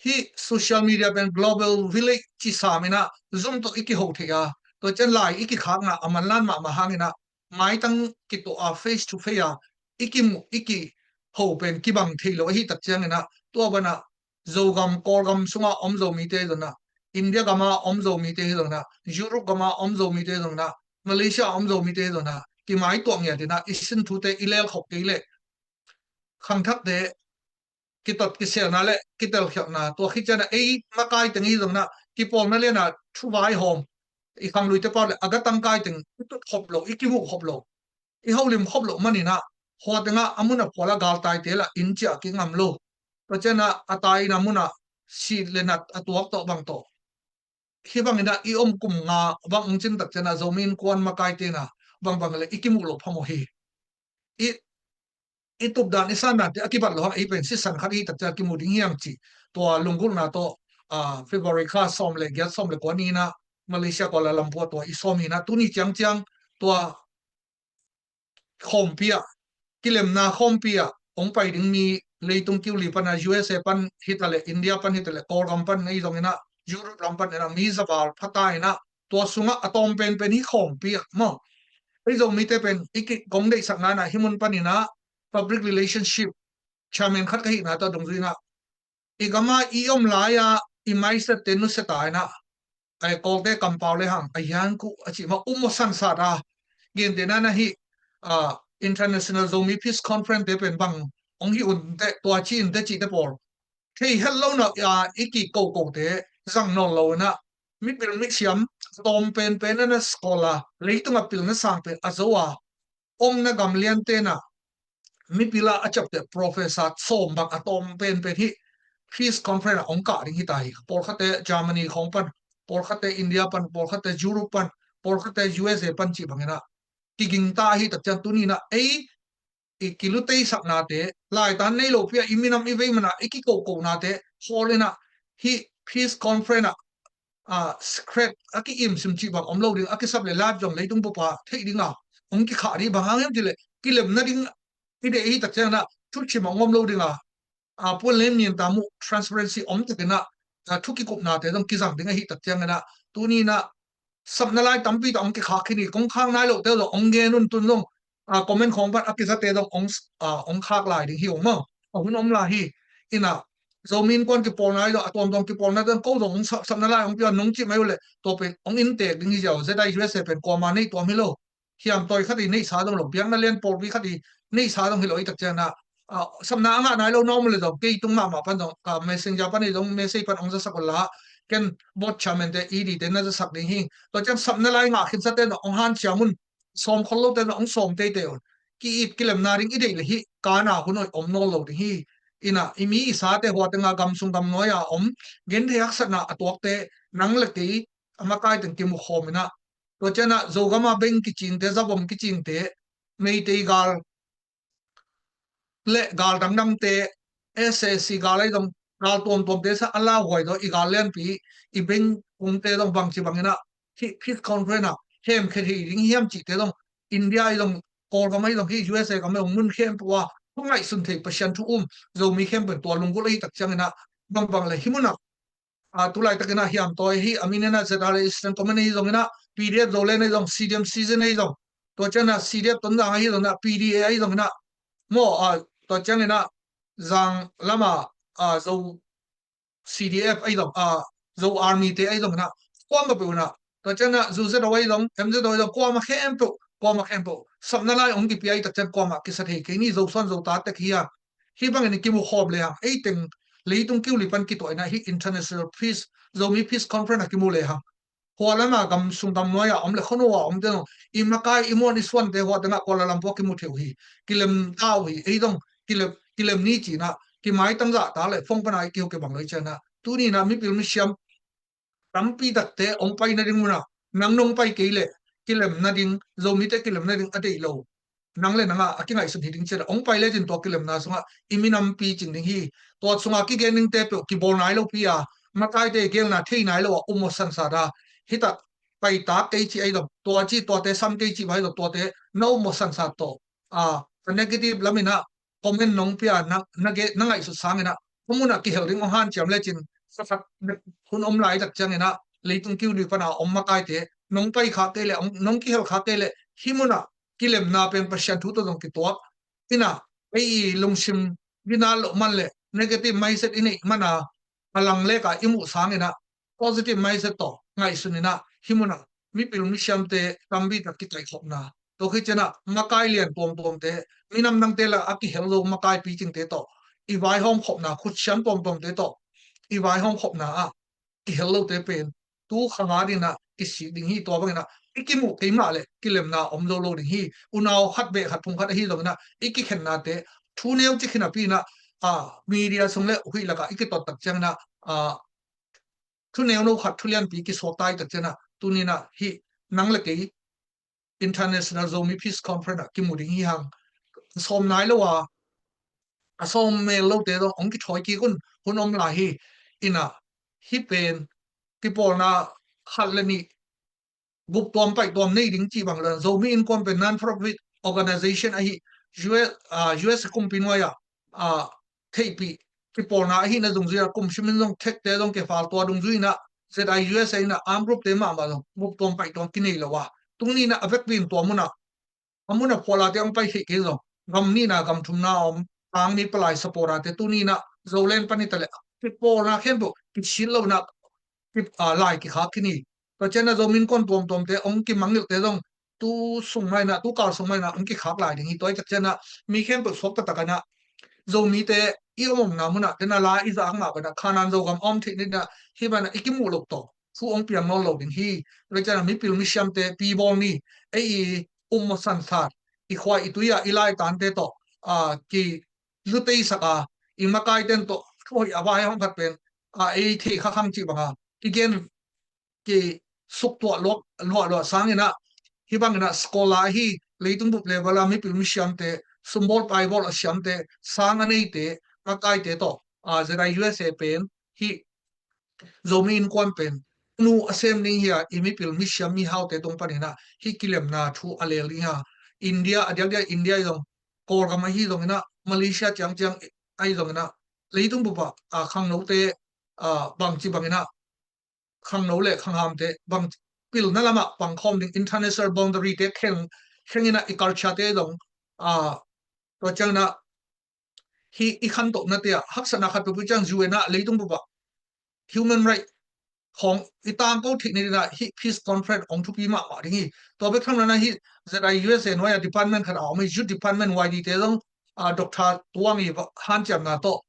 hih social media pen global village ci sam inah Zoom tawh i kiho thei a tua cian lai i kikhakna a manlan mahmah hang inah maitang kituah a face to face a i kimuh i kiho pen kibang thei lo ahi tak ciang inah tua banah Zogam Kawlgam sungah om Zomite zong inah India gama om Zomite hi zong inah Europe gama om Zomite zong inah Malaysia om Zomite hi zong inah i maituah ngiat in ah, i sin thute i lelkhop kei leh khangthakte kitot kiselna le kitelkhialhna, tua khit ciangin ah ei makai teng hi zongin ah kipawlna lian ah thu vaihawm, i khangluite pau le a gatang kai teng i tut khop lo, i kimuh khop lo, i holim khop loh manin ah hua teng ah a mun a phual ah galtaite lah inn ciah kingam lo. Tua ciangin ah a tai in a mun ah si le nat a tuak tawh bang tawh, hih bangin ah i om kum nga bang hong cin tak ciangin ah Zomi Innkuan makaite in ah bangbang le i kimuh loh phamawh hi. I, i tupdan, i sandante a kibat loh hang, ei pen sisan khat i hi tak ciang kimu ding hi hang cih tua lunggulhna tawh, ah, February kha sawm le giat, sawm le kua ni in ah Malaysia Kuala Lumpur tua i sawm hi in ah, tuni ciangciang tua khawmpi ah, kilemna khawmpi ah hong pai ding mi, leitung kiu li pan ah, U S A pan hi ta leh, India pan hi ta leh, Kawlgam pan ahi zongin ah, Europe lam pan in ah mi zaval pha ta in ah, tua sungah a tawm penpen hi khawmpi ah maw. Ei Zomite pen i ki, kong deihsakna in ah hih mun panin ah public relationship chairman khat ka hihna tawh dungzui in ah, i gam ah i om lai-a i mindset-te nusia ta in ah, ai, Kawlte kampau le hang, a hiang kuh a cih mah um mawh sansat a, gentehna in ah hih, ah, International Zomi Peace Conference-te pen bang hong hi un teh, tua ci in teh cihte pawl thei het lo in ah, ah, i kikokote zang nawn lo in ah, mipil misiam tawm penpen in ah scholar, leitung a pilna sang pen a zo a, omna gam liante in ah mipil ah a ciapteh professor sawm bang a tawm penpen hih Peace Conference ah hong kah ding hi ta hi. Pawlkhatte Germany khawng pan, pawlkhatte India pan, pawlkhatte Europe pan, pawlkhatte U S A pan cih bangin ah kiging ta hi tak ciang, tuni in ah ei i kiluteisaknate, laitan nei lopi a i minam i vei man ah i kikokonate hawl in ah hih Peace Conference ah, ah, secret a ki-imsim cih bang om lo ding, a kisap le live zong leitung bup ah theih ding a hong kikhah ding. Bang hang hiam cih leh kilemna ding i deih i hi tak ciangin ah thuchim a hong om lo ding a, ah, puan len mian ta muh, transparency om takin ah, ah, thu kikupnate zong kizang ding ahi tak ciangin ah, tuni in ah sapna lai tampi tawh hong kikhak khin hi. Kong khak nai lohte zong hong gen un, tun zong, ah, comment khawng pan a kizate zong hong, ah, hong khak lai ding hi ung maw. A hun om lai hi. In ah Zomi Innkuan kipawlna ahi zong, a tuamtuam kipawlna zong ko zong hong sap, sapna lai hong pia nong cih mai uh leh, tua pen hong inntek ding hi ziau. Z I U S A pen kuama nei tuam hi lo. Hiamtawi khat i neihsa zong lo, biakna lian pawlpi khat i neihsa zong hi lo i tak ciangin ah, ah, sapna a ngah nai lo na om leh zong, kei tung mahmah pan zong, ah, messenger pan i zong, message pan hong zasak un la, ken board chairman-te, E D-te na zasak ding hi. Tua ciang sapna lai ngah khinsate zong hong hanciam un, sawm khol lote zong hong sawm teitei un. Ki-it kilemna ding i deih leh hih kana hun hoih om nawn lo ding hi. In ah i mi i sate, hua teng ah gam sung gam nuai a om, genthei haksatna a tuakte, nang le kei a makai teng kimukhawm in ah, tua ciang ah Zogam ah beng kicingte, zavom kicingte, Meitei gal le gal dangdangte, S A C gal ahi zong, gal tuamtuamte sa a lauhuai zaw, i gal lianpi, i beng kungte zong bangci bangin ah hih Peace Conference ah hemkhia thei ding hiam cihte zong, India ahi zong, Kawlgam ahi zong, hih U S A gam ahi zong, mun khempeuh ah thu ngaihsun thei, Pasian thu um Zomi khempeuh in tua lunggulh ahi tak ciangin ah, bangbang le hih mun ah, ah, tu laitakin ah hiamtawi hi, a min in ah Z R A Eastern Command ahi zongin ah, P D F Zoland ahi zong, C D M Season ahi zong, tua ciang ah C D F Tonzang ahi zongin ah, P D A ahi zongin ah, maw, ah, tua ciangin ah Zang lam ah, ah, Zo C D F ahi zong, ah, Zo Army-te ahi zongin ah, kuamah peuh in ah, tua ciang ah Zu Z O ahi zong, M Z O ahi zong, kuamah khempeuh, kuamah khempeuh sapna lai hong kipia i tak ciang kuamah kisa thei kei ni. Zosuan Zota tek hi a, hih bangin i kimukhawm le hang, ei teng leitung kiu li pan kituah in ah hih International Peace, Zomi Peace Conference ah kimu le hang, hua lam ah gam sung gam nuai a om le khuanu a omte zong, i makai, i muan, i suante hua teng ah Kuala Lumpur kimu thei uh hi. Kilem ta uh hi. Ei zong kilem, kilem ni ci in ah kimaitang zah ta le phone pan ah i kiho kibang lo i ciang ah, tuni in ah mipil misiam tampi takte hong pai nading mun ah, nang nong pai kei leh kilemna ding, Zomite kilemna ding a deih lo nang le nang ah a kingaihsun hi ding ciang ah, hong pai lecin tua kilemna sungah i minam picing ding hi. Tua sungah kigen dingte peuh kibawl nai lopi a, makaite gelna thei nai lo a um mawh sansat a, hih tak paitak kei cih ahi zong, tua cih, tuate sam kei cih ahi zong, tuate na um mawh sansat tawh, ah, a negative lam in ah comment nong pia, na, na ge, na ngaihsut sangin ah, a mun ah kihel ding hong hanciam lecin, khat hun om lai tak ciangin ah, leitung kiu li pan a om makaite nong pai khak kei leh, nong kihel khak kei leh, hih mun ah kilemna pen Pasian thu tawh zong kituak in ah, ei i lungsim gina loh man le negative mindset i neih man a, a lang lek a i muh sangin ah positive mindset tawh ngaihsun in ah, hih mun ah mipil misiamte tampi tak kitaihkhopna, Tua khit ciangin ah makai lian tuamtuamte, minam dangte la a kihel lo makai picingte tawh i vaihawm khopna, khutsiam tuamtuamte tawh i vaihawm khopna ah kihel lote pen tu kha nga dingin ah kisik ding hi. Tua bangin ah i kimuh kei mah leh kilemna om zo lo ding hi. Unau khat beh khat phung khat ahi zongin ah i kikhennate thu neu cik hi napi in ah, a, media sung le huih lakah i kitot tak ciangin ah, a, thu neu no khat thu lianpi kisuak tai tak ciangin ah tuni in ah hih nang le kei International Zomi Peace Conference ah kimu ding hi hang. A sawm nai lo a, a sawm mel lote zong hong kithawi kik un, hun om lai hi. In ah hih pen kipawlna khat le nih gup tuam paih tuam nei ding cih bang lo, Zomi Innkuan pen non-profit organization ahi, U S, ah, U S kumpi nuai ah, ah, theihpih kipawlna ahihna dungzui a, kum simin zong thekte zong kifal tua dungzui in ah Z I U S A in ah armed group te mahmah zong gup tuam paih tuam kinei lo a, tuni in ah a vekpi in tua mun ah, a mun a phual a te hong pai theih kei zong, gam nihna gam thumna a om, tangmi palai support a te tuni in ah Zoland pan hi ta leh kipawlna khempeuh kisit lo in ah ki, ah, lai kikhak khin hi. Tua ciangin ah Zomi Innkuan tuamtuamte hong kimangngilhte zong tu sung mah in ah, tu kal sung mah in ah hong kikhak lai ding hi. Tua hi tak ciangin ah mi khempeuh suak taktak in ah Zomite i om omna mun ah, den a la i zak mah bangin ah Khanaan Zogam a om theih nading ah hih bangin ah i kimuh loh tawh thu hong piang nawn lo ding hi. Tua hi tak ciangin ah mipil misiamte pi bawl ni, ei i um mawh sansat, i khua i tui a i laitante tawh, a, ki luteisak a, i makaite tawh thu hoih a vaihawm khat pen, a, ei thei kha khang cih bang a kigen, kisuktuah luah luah sangin ah, hih bangin ah scholar ahi, leitung bup level a mipil misiamte, sumbawl paibawl a siamte, sang a neite, makaite tawh, a, Z I U S A pen hih Zomi Innkuan pen nu a sem ding hi a, i mipil misiam mihaute tung panin ah hih kilemna thu a leel ding hi a. India, a diakdiak India ahi zong, Kawlgam ahi zongin ah, Malaysia ciangciang ahi zongin ah, leitung bup ah, a, khangnote, a, bangci bangin ah, khangno le khanghamte bang pilna lamah pangkhawm ding international boundary te kheng, khengin ah i culture te zong, a, tua ciangin ah hih i khantohnate ah haksatna khat peuhpeuh ciang U N ah leitung bup ah human right khawng i tangko theih nading ah hih peace conference hong thupi mahmah ding hi. Tua bek tham lo in ah hih Z I U S A nuai a department khat a om, youth department, Y D te zong, a, Doctor Tuang i va, hanciamna tawh,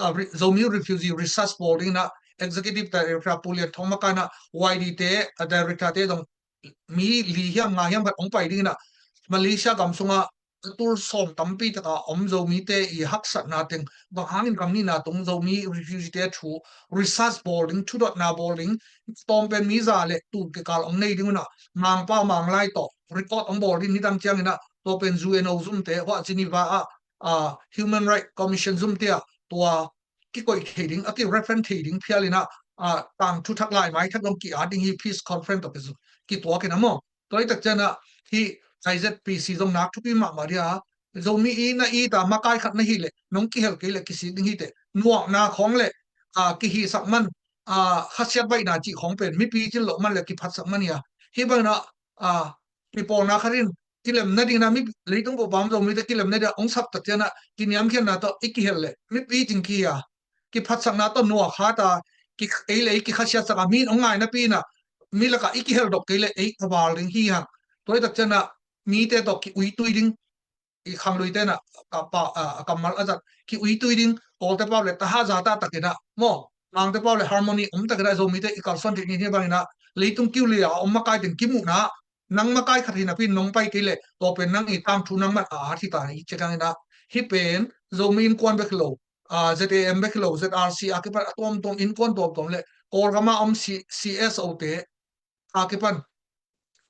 a, re, Zomi Refugee Research bawl dingin ah Executive Director Pu Lian Thawng makaihna Y D te, a, director te zong mi li hiam nga hiam khat hong pai dingin ah Malaysia gam sungah a tul sawm tampi taka om Zomite i haksatna teng bang hangin gam nihna tung Zomi refugee te thu research bawl ding, thudotna bawl ding, tawm pen mi za le tul kikal hong nei ding un ah Mangpau Manglai tawh record hong bawl ding, nidang ciangin ah tua pen U N O zumte, hua Geneva ah, a, Human Rights Commission zumte ah tua kikoih thei ding, a ki reference thei ding phial in ah, a, tangthu thak lai mai thak zong ki-at ding hi, peace conference tawh kituak in ah maw. Tua hi tak ciangin ah hih I Z P C zong nak thupi mahmah ding a, Zomi i na i ta makai khat na hih leh nong kihel kei leh kisik ding hi teh, nuakna khawng le, a, kihihsak man, a, khasiat baihna cih khawng pen mipi cin loh man le kiphatsak man hi a. Hih bangin ah, a, kipawlna khat in kilem nading in ah, mi leitung bup a om Zomite kilem nading a hong sap tak ciangin ah kiniamkhiatna tawh i kihel leh mipi cin kihi a, kiphatsakna tawh nuak kha ta, ki, ei le ei kikhasiatsak a, mi in hong ngai napi in ah mi lakah i kiheldok kei leh ei a val ding hi hang. Tua hi tak ciangin ah mite tawh ki-uitui ding, i khangluite in ah ka pa, a, a kammal a zat, ki-uitui ding, Kawlte pau le taha zata takin ah maw, Mangte pau le harmony om takin ah Zomite i kalsuan theih ni. Hih bangin ah leitung kiu li a om makai teng kimuhna, nang makai khat hi napi in nong pai kei leh tua pen nang i tangthu nangmah a at hi ta hi ci-in ah, hih pen Zomi Innkuan bek hi lo, a, Z A M bek hi lo, Z R C a kipan a tuamtuam, innkuan tuamtuam le Kawlgam a om C, C S O te a kipan.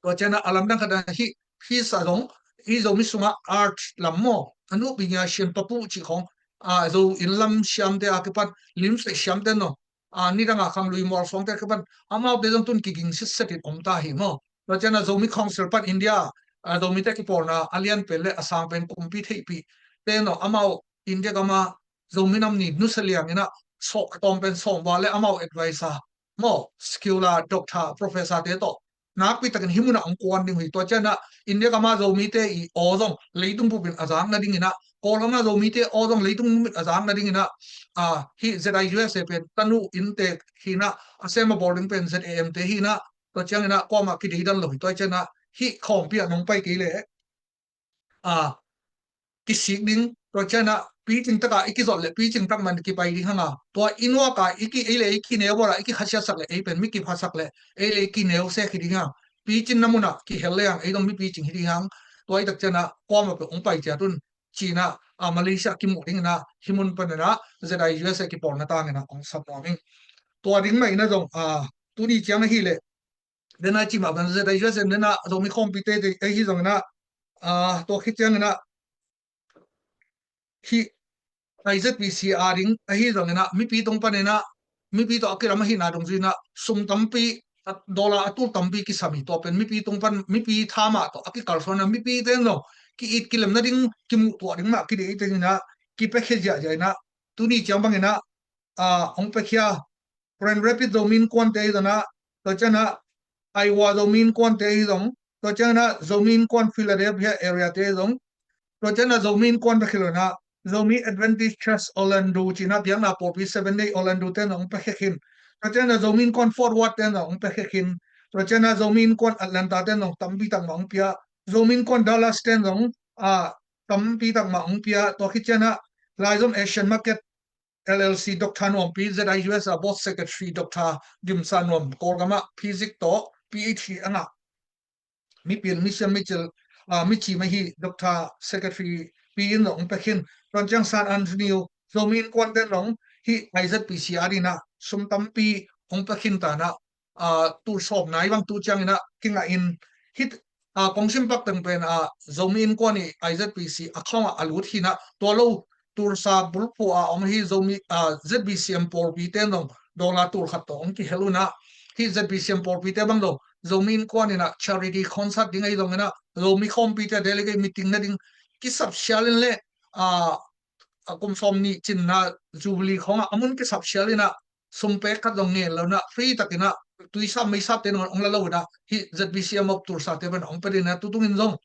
Tua ciangin ah a lamdang khat ah hih peace a zong, hih Zomi sungah art lam maw, a nupi nia sian papu cih khawng, a, Zo inn lam siamte a kipan, limseh siamte no, a, nidang a khanglui mual suangte a kipan, amaute zong tun kiging sitset in om ta hi maw. Tua ciangin ah Zomi Council pan India, a, Zomite kipawlna a lian pen le a sang pen kumpi theihpih te no, amau India gam a Zomi nam ni nusia liang in ah, sawm, a tawm pen sawm val le amau advisor maw, scholar, doctor, professor te tawh nakpi takin hih mun ah hong kuan ding uh hi. Tua ciangin ah India gam a Zomite i aw zong leitung bup in a zak nadingin ah, Kawlgam a Zomite aw zong leitung bup in a zak nadingin ah, a, hih Z I U S A pen tanu innte hi in ah, a sem a bawl ding pen Z A M te hi in ah, tua ciangin ah kuamah kideidan lo hi. Tua ciangin ah hih khawmpi ah nong pai kei leh a, kisik ding, tua cianah picing takah i kizot leh picing tak man kipai ding hanga, tua i nuakah i ki, ei le ei kineu bawlah i kikhasiatsak leh ei pen mi kiphasak leh ei le ei kineu sek hi ding hang, picing na munah kihel lehang ei dong mi picing hi ding hang, tua i tak cianah kuamah peuh hong pai ciat un cinah, a, Malaysia kimuh dinginah hih mun paninah Z I U S A kipawlna tanginah hong sam nuam ing. Tua ding mah inah zong, a, tuni ciang ahileh dena cimah ban Z I U S A dena Zomi khawmpite ahi zonginah, a, tua khit cianginah hih I Z P C a ding ahi zonginah mipi tung paninah mipi tawh a kilam ahihna dungzuinah sum tampi, dollar a tul tampi kisam hi. Tua pen mipi tung pan mipi thamah tawh a kikalsuanah mipite in zong ki-it kilem nading kimuhtuah ding mah kideih tenginah kipiakhia ziahziah inah tuni ciang banginah, a, hong piakhia Grand Rapids Zomi Innkuante ahi zonginah, tua cianah Iowa Zomi Innkuante ahi zong, tua cianah Zomi Innkuan Philadelphia area te ahi zong, tua cianah Zomi Innkuan bek hi lo inah Zomi Adventist Church Orlando cinah biakna pawlpi Seventh Day Orlando te in zong hong piakhia khin. Tua cianah Zomi Innkuan Fort Worth te in zong hong piakhia khin. Tua cianah Zomi Innkuan Atlanta te in zong tampi tak mah hong pia. Zomi Innkuan Dallas te in zong, a, tampi tak mah hong pia. Tua khit cianah Laizom Asian Market L L C Doctor Nuampi, Z I U S A Board Secretary Doctor Dimsa Nuam, Kawlgamah physics tawh P H D a ngah mipil misiam mici, a, mici mah hi Doctor Secretary pi in zong hong pia khin. Tua ciang San Antonio Zomi Innkuante in zong hih I Z P C a dinah sum tampi hong pia khin tanah, a, tul sawm nai bang tu cianginah kingah in hih, a, kong sim pak teng pen, a, Zomi Innkuan i I Z P C a khawngah a lut hinah tua lo Tulsa bulphuh a om hi Zomi, a, Z B C M pawlpite in zong dollar tul khat tawh hong kihel unah hih Z B C M pawlpite bang zong Zomi Innkuan inah charity concert ding ahi zonginah Zomi khawmpite delegate meeting nading kisap sialin le, a, a kum sawm nih cinna Jubilee khawngah a mun kisap sialinah sum pek khat zong ngen lonah free takinah tuisap meisapte in hong la lo inah hih Z B C M of Tulsa te pen hong pia dinah tutungin zong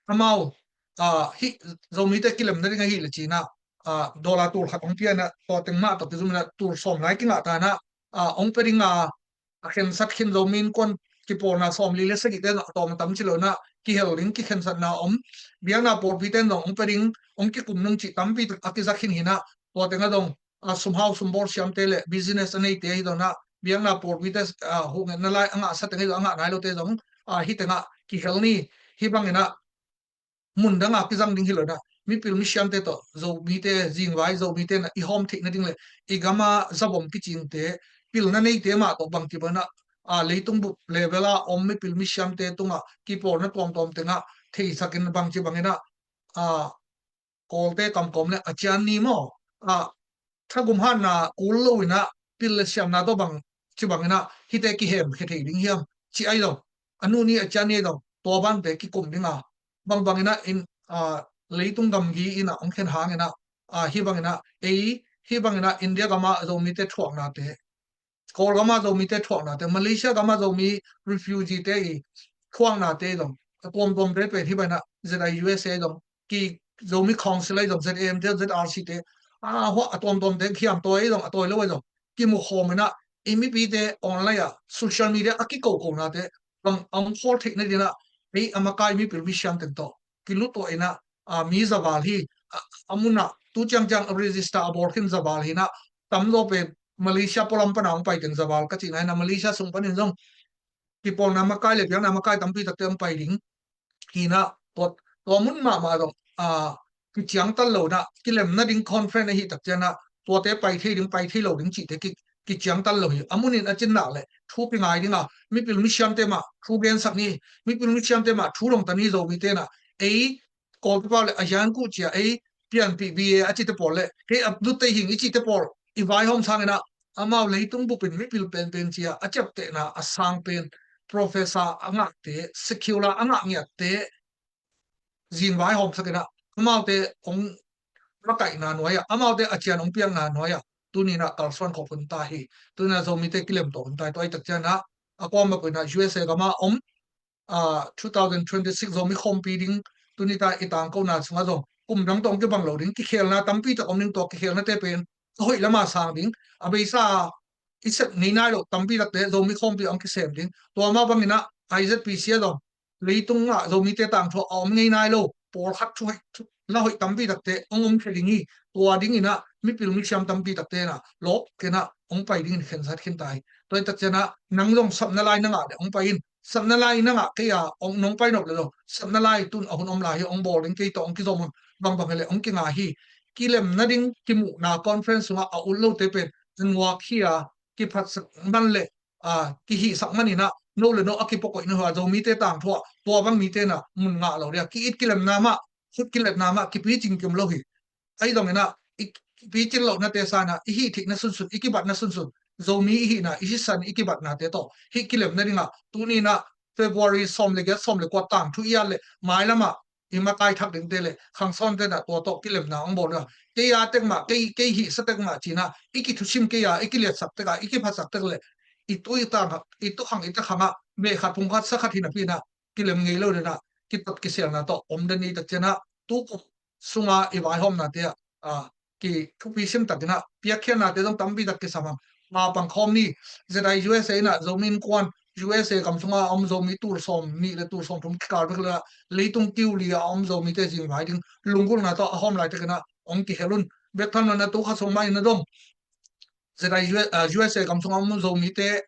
amau, a, hih Zomite kilem nading ahih le cinah, a, dollar tul khat hong pia inah tua teng mah tawh kizuminah tul sawm nai kingah tanah, a, hong pia dinga a khensat khin Zomi Innkuan kipawlna sawmli le sagihte a tawm a tam ci lo inah kihel ding kikhensatna om. Biakna pawlpite in zong hong pia ding hong kikum nung cih tampi tak a kizak khin hinah tua tengah zong, a, sumhau sumbawl siamte le business a neite ahi zonginah biakna pawlpite, a, huhngetna lai a ngahsa teng ahi zong a ngah nai lote zong, a, hih tengah kihel ni. Hih banginah mun dangah kizang ding hi lo inah mipil misiamte tawh Zomite zingvai Zomite inah i hawm theih nading le i gama zabom kicingte pilna neite mah tawh bangci banginah, a, leitung bup level a om mipil misiamte tungah kipawlna tuamtuam tengah theisakin bangci banginah, a, Kawlte kamkawm le a cian ni maw, a, thagum hatna kul lo inah pil le siamna tawh bang ci banginah hihte kihemkhia thei ding hiam ci ahi zong a nu ni a cian ni ahi zong tua bante kikum dinga bang banginah in, a, leitung gamgi inah hong khen hanginah, a, hih banginah ei hih banginah India gama Zomite thuaknate, Kawlgama Zomite thuaknate, Malaysia gama Zomi refugee te i thuaknate zong a tuamtuamte pen hih banginah Z I U S A zong ki Zomi Council ahi zong Z A M te Z R C te, a, hua a tuamtuamte khiam tawi ahi zong a tawi lo ahi zong kimukhawm inah i mipite online ah social media a kikokonate bang a hong khawl theih nadinah ei a makai mipil misiam teng tawh kilutuah inah, a, mi zaval hi, a, a munah tu ciangciang a register a bawl khin zaval hinah tamzaw pen Malaysia pualam pana hong pai teng zaval ka cihna hinah Malaysia sung panin zong kipawlna makai le biakna makai tampi takte hong pai ding hinah tua, tua mun mahmah zong, a, kiciangtal lo inah kilem nading conference ahi tak cianah tuate pai thei ding pai thei lo ding cihte ki, kiciangtal lo hi. A munin a cinnak le thu kingai dinga mipil misiamte mah thu gensak ni, mipil misiamte mah thu dongta ni Zomite inah ei Kawltepa le a hiangkuh cia ei pianpih B A a cite pawl le kei a dutte hing i cite pawl i vaihawm sanginah amau leitung bupin mipil penpen cia a ciaptehna a sang pen professor a ngahte, secular a ngah ngiatte zingvaihawm sakinah amaute hong makaihna nuai-ah amaute a cian hong piakna nuai-ah tuninah kalsuan khawh hun ta hi. Tuninah Zomite kilem tawh hun ta hi. Tua i tak cianah a kuamah koinah U S A gama om, a, two thousand twenty-six Zomi khawmpi ding tunita i tangkona sungah zong kum dang tawh hong kibang lo ding kikhelna tampi tak om ding tua kikhelnate pen a hoih lama sang ding a beisa i sep ngei nai lo tampi takte Zomi khawmpi hong kisem ding tua mah banginah I Z P C a zong leitungah Zomite tangthu a om ngei nai lo pawlkhat thu hoih, thu, la hoih tampi takte hong om thei ding hi. Tua dinginah mipil misiam tampi takte inah lawp kenah hong pai dingin khensat khin ta hi. Tua hi takcianah nang zong sapna lai na ngah le hong pai in. Sapna lai na ngah kei a hong nong pai nop le zong sapna lai tun a hun om lai hi, hong bawl ding kei tawh hong kizom un, bangbang hi le hong kinga hi. Kilem nading kimuhna conference sungah a ut lote pen a nuak hi a, kiphatsak man le a, kihihsak maninah no le no a kipakoihna hua Zomite tangthu ah tua bang mite na mun ngah lo dia. Ki-it kilemna mah, khut kilemna mah kipicing kim lo hi. Ahi zonginah i kipicin lohnate sanah i hih theihna sunsun, i kibatna sunsun, Zomi i hihna, i sisan i kibatnate tawh hih kilemna dingah tuninah February sawm le giat, sawm le kua tangthu i at le mailamah i makai thak dingte le khangsawnte na tua tawh kilemna hong bawl uh a, kei a tek mah, kei, kei hihsa tek mah cinah i kithusim kei a, i kiliatsak tek a, i kiphatsak tek le i tu i tang, i tu khang i ta khangah meh khat phung khat sa khat hi napi inah kilem ngei lo dena kitat kiselna tawh om den i takcianah tu kum sunga i vaihawmnate ah, a, ki thupi sim takinah piakkhiatnate zong tampi tak kisam ang. Ma pangkhawm ni, Z I U S A inah Zomi Innkuan, U S A gam sunga a om Zomi tul sawm nih le tul sawm thum kikal vek le leitung kiuli a om Zomite zingvai ding lunggulhna tawh a hawm laitakinah hong kihel un. Bek than lona tu kha sung mah inah dong Z I U S, a, U S A gam sunga a om Zomite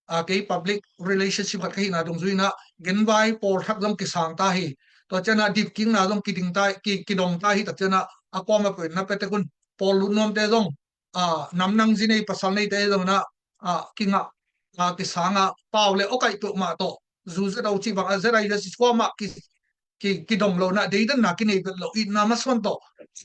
a, kei public relationship khat ka hihna dungzui inah genvai pawlthak zong kisang ta hi. Tua cianah dipkikna zong kiding ta, ki, kidong ta hi takcianah a kuama peuh in na pia tek un. Pawl lut nuamte zong, a, nam nang zi nei pasal neite zong inah, a, kingah, a, kisangah pau le awkaih peuhmah tawh zu zet au cih bang a zet ai zet si kuamah ki, ki, kidong lo inah deidanna kinei vet lo, itna masuan tawh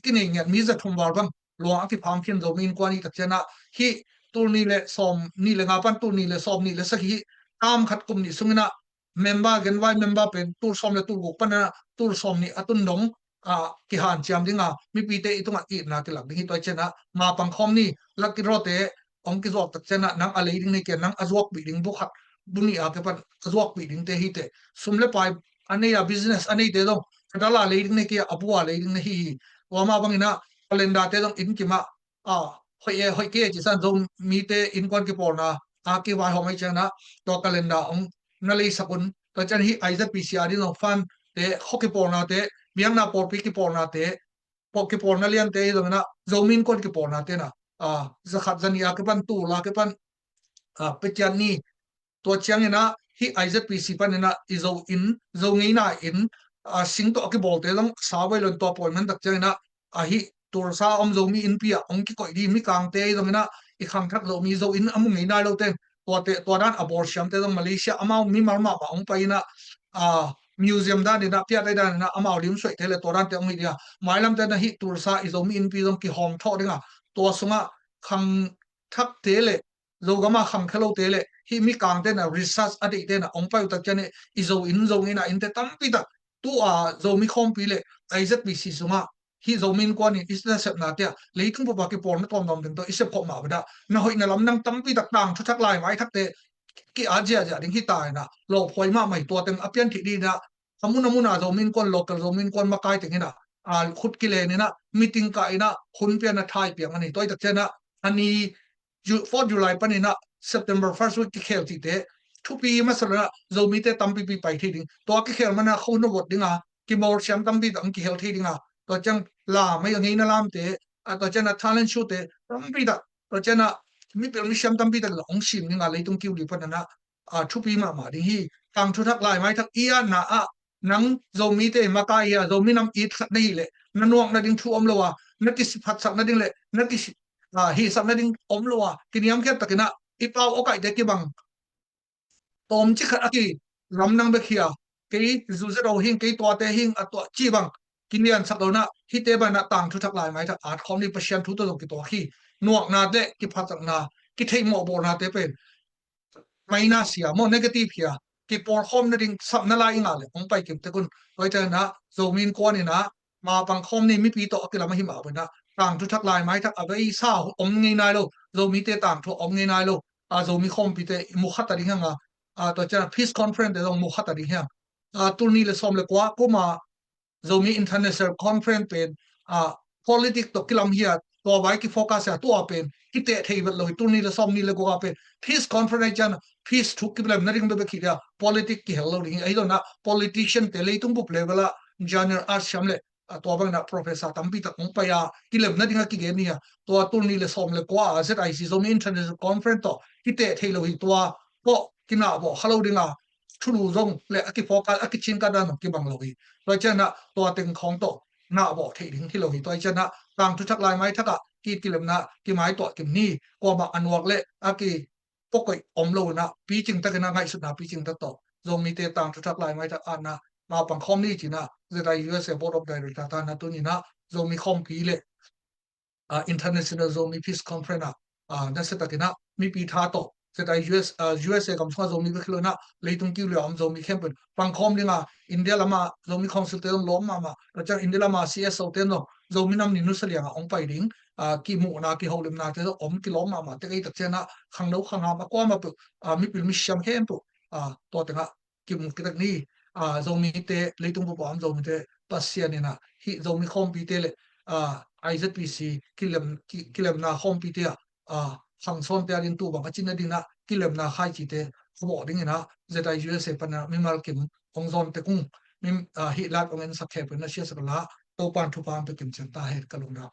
kinei ngiat mi za thum val bang luang a kipham khin Zomi Innkuan i takcianah hih tul nih le sawm nih le nga pan tul nih le sawm nih le sagih hih tam khat kum nih sunginah member, genvai member pen tul sawm le tul guk panah tul sawm nih a tun dong, a, kihanciam dinga mipite i tungah itna kilak ding hi. Tua cianah ma pangkhawm ni, lucky draw te hong kizuak takcianah nang a lei ding nei kia, nang a zuak bih ding bu khat bu nih a kipan a zuak bih dingte hi teh. Sum le pai a nei a business a neite zong a dal a lei ding nei kia, a bu a lei ding nei hi hi. Tua mah banginah calendar te zong inn kimah, a, hoih e, hoih kei e ci san Zomite innkuan kipawlna a kivaihawm ai cianah tua calendar hong na leisak un. Tua cian hih I Z P C a ding zong fund te, khua kipawlnate, biakna pawlpi kipawlnate, pawh kipawlna liante hi zonginah Zomi Innkuan kipawlnate na, a, zakhat zanih a kipan tul a kipan, a, pia ciat ni. Tua cianginah hih I Z P C paninah i Zo inn, Zo ngeina inn, a, sing tawh a kibawlte zong sa vai lo in tua pawi man tak cianginah a hih Tulsa a om Zomi innpi ah hong kikoih ding mikangte hi zonginah i khangthak Zomi Zo inn a mu ngei nai lote, tuate, tua dan a bawlsiamte zong Malaysia amau mimal mahmah hong pai inah, a, museum daninah piatai daninah amau limsuaihte le tua dante hong hi ding a, mailamte na hih Tulsa i Zomi innpi zong kihawm thawh dinga, tua sungah khangthakte le Zogama khangkhelote le hih mikangte na research a deihte na hong pai uh tak cian i Zo inn, Zo ngeina innte tampi tak tu a Zomi khawmpi le I Z P C sungah hih Zomi Innkuan in i nasepnate ah leitung pupa kipawlna tuamtuam teng tawh i sepkhop mah bada na hoih na lam nang tampi tak tangthu thak lai maithakte ki-at ziahziah ding hi ta inah lawphuai mahmah hi. Tua teng a pian theih dinah a mun a mun a Zomi Innkuan, local Zomi Innkuan makai teng inah, a, khut kilen inah meeting kah inah hun pian a thai piang a ni. Tua i tak cianah a ni Ju-, fourth July paninah September first week kikhel cihte thupi masa lo inah Zomite tampipi pai thei ding. Tua kikhel mana khua na vot dinga kimawlsiam tampi tak hong kihel thei dinga, tua ciang lam ahi a ngeina lamte, a, tua ciang a talent show te tampi tak, tua ciang a mipil misiam tampi tak la hong sim dinga leitung kiuli pananah, a, thupi mahmah ding hi. Tangthu thak lai maithak i atna ah nang Zomite makai hi a, Zomi nam it khat na hih leh na nuak nading thu om lo a, na kiphatsak nading le na ki, a, hihsak nading om lo a, kiniamkhiat takinah i pau awkaihte kibang tawmcik khat a ki ram nang bek hi a, kei zu zet aw hing, kei tuate hing a tuah cih bang kiniansak lo inah hihte banah tangthu thak lai maithak at khawm ni. Pasian thu tawh zong kituak hi. Nuakna le kiphatsakna, kitheih mawhbawlnate pen maina sia maw, negative hi a, kipawlkhawm nading sapna lai i ngah le hong pai kim tek un. Tua hi cianah Zomi Innkuan inah ma pangkhawm ni, mipi tawh a kilam ahi mah banah tangthu thak lai maithak a veisa om ngei nai lo, Zomite tangthu a om ngei nai lo, a, Zomi khawmpite i mu khat a ding hang a, a, tua cianah peace conference te zong mu khat a ding hiang. A, tul nih le sawm le kua kuma Zomi International Conference pen, a, politic tawh kilam hi a, tua vai kifocus a, tua pen kiteh thei vet lo hi. Tul nih le sawm nih le guk a pen peace conference ahi cianah peace thu kilemna ding bekbek hi dia, politic kihel lo ding hi. Ahi zonah politician te leitung bup level ah General Art siam le, a, tua bangin ah professor tampi tak hong pai a, kilemna ding a kigen hi a, tua tul nih le sawm le kua a Z I C Zomi International Conference tawh kiteh thei lo hi. Tua tawh kinahbawh kha lo ding a, thulu zong le a kifawk a, a kicingkat dan zong kibang lo hi. Tua ciangin ah tua teng khawng tawh nahbawh theih ding hi lo hi. Tua ciangin ah tangthu thak laimai thak ah ki kilemna kimaituah kim ni, kuamah a nuak le a ki pawkoih om lo in ah, picing takin ah ngaihsutna picing tak tawh Zomite tangthu thak laimai thak atna mah pangkhawm ni ci-in ah Z I U S A Board of Director tan ah tuni-in ah Zomi khawmpi le, ah, International Zomi Peace Conference ah, ah, nasia takin ah mipi tha tawh Z I U S, ah, U S A gam sungah Zomi bek hi lo in ah leitung kiu liau a om Zomi khempeuh in pangkhawm ding a, India lam ah Zomi Council te zong lawm mahmah, tua ciang India lam ah C S O te zong Zomi Nam Ni nusia liang ah hong pai ding, ah, kimuhna kiholimna te zong om, kilawm mahmah tek ei tak ciangin ah khangno khangham a kuamah peuh, ah, mipil misiam khempeuh, ah, tua teng ah kimu kitak ni, ah, Zomite, leitung bup a om Zomite, Pasian in ah hih Zomi khawmpite le, ah, I Z P C kilem, ki, kilemna khawmpite ah, ah, khangsawnte a ding tu bang a cina ding ah kilemna khaicite khuabawh dingin ah Z I U S A pan ah mimal kim hong zawn tek ung. Mim, ah, hih lat hong ensak khempeuh in ah siasak la, Topa'n thupha hong pia kim ciat ta hen. Ka lungdam.